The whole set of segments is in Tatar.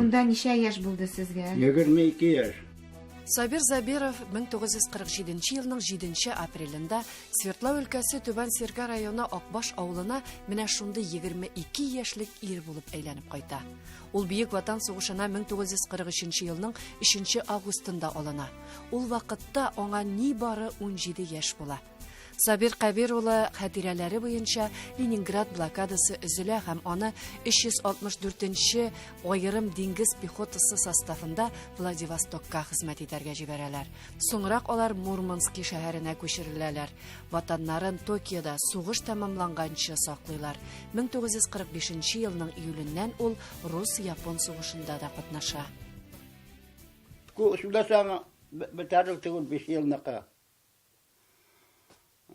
Шунда ничә яшь булды сезгә? 22 яшь. Сабир Забиров 1947 елның 7 апрелендә Свердлау өлкәсе Түбән Сиргә районы Акбаш авылына менә шундый 22 яшьлек ир булып әйләнеп кайта. Ул Бөек Ватан сугышына 1943 елның 3 августында алына. Ул вакытта аңа нибары 17 яшь була. Сабир Кәбир улы хатирәләре буенча Ленинград блокадасы өзелә һәм аны 364 нче аерым диңгез пехотасы составында Владивостокка хезмәт итәргә җибәрәләр. Соңрак алар Мурмански шәһәренә күчереләләр. Ватаннарын Токиода сугыш тәмамланганчы саклыйлар. 1945 елның июленнән ул рус-япон сугышында да катнаша. Сөйләсәң, бетәрлек түгел 5 елныкы.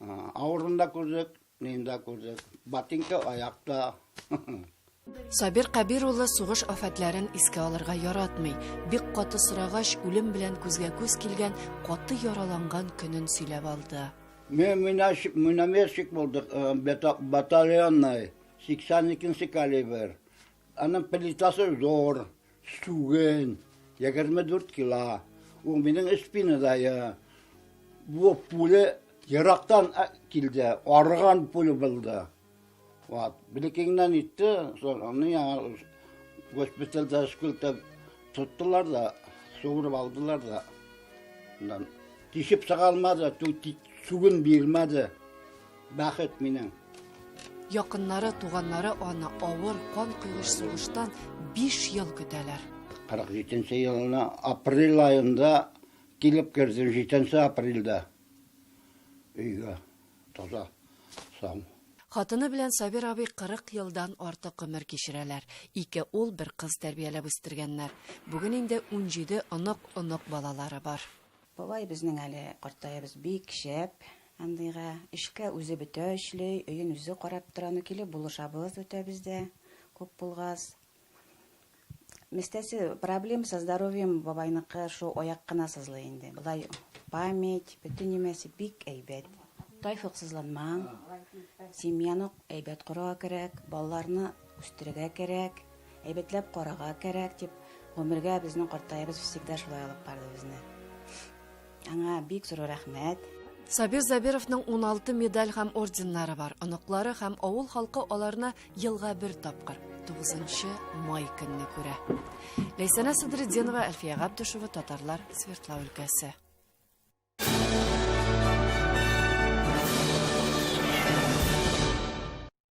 Авырын да күрдек, нин дә күрдек. Ботинка аякта. Сабир Кәбир улы сугыш афәтләрен искә алырга яратмый. Бик каты сорагач, үлем белән күзгә-күз килгән, каты яраланган көнен сөйләп алды. Мин минометчик булдык, э, батальонный, 82 калибр. Аның плитасы зур, Сүген, 24 кило. Ул минем спинадайы. Бу пуля ерактан килде, арыган пуля булды. Вот, билекеңнән итте, сол аны яңа госпитальдә шкөлтә тоттылар да, суырып алдылар да. Ундан тишеп чыга алмады, сүген бирмәде. Бәхет минем. Якыннары, туганнары аны авыр, кан койгыч сугыштан 5 ел көтәләр. 47 елны апрель аенда килеп кердем, 7 апрельдә өйгә таза сау. Хатыны белән Сабир абый 40 елдан артык гомер кичерәләр. Ике ул, бер кыз тәрбияләп үстергәннәр. Бүген инде 17 онык-онык балалары бар. Бабай безнең әле картаебыз бик шәп андыйга. Эшкә үзе бөтә эшли, өен үзе карап тора. Ну килеп булышабыз бөтәбез дә, күп булгас. Местәсе проблем со здоровьем бабайныкы шул аяк кына сызлый инде. Болай память, бөтен нимәсе бик әйбәт. Тайфыксызланмаң, семьяны әйбәт корырга кирәк, балаларны үстерергә кирәк. Әйбәтләп карарга кәрәк, дип, гомергә безнең картаебыз всегда шулай алып барды безне. Аңа бик зур рәхмәт. Сабир Забировның 16 медаль һәм орденнары бар. Оныклары һәм авыл халкы аларны елга бер тапкыр, 9 май көнне күрә. Ләйсәнә Садретдинова, Әлфия Габдышева, Татарлар, Свердлау өлкәсе.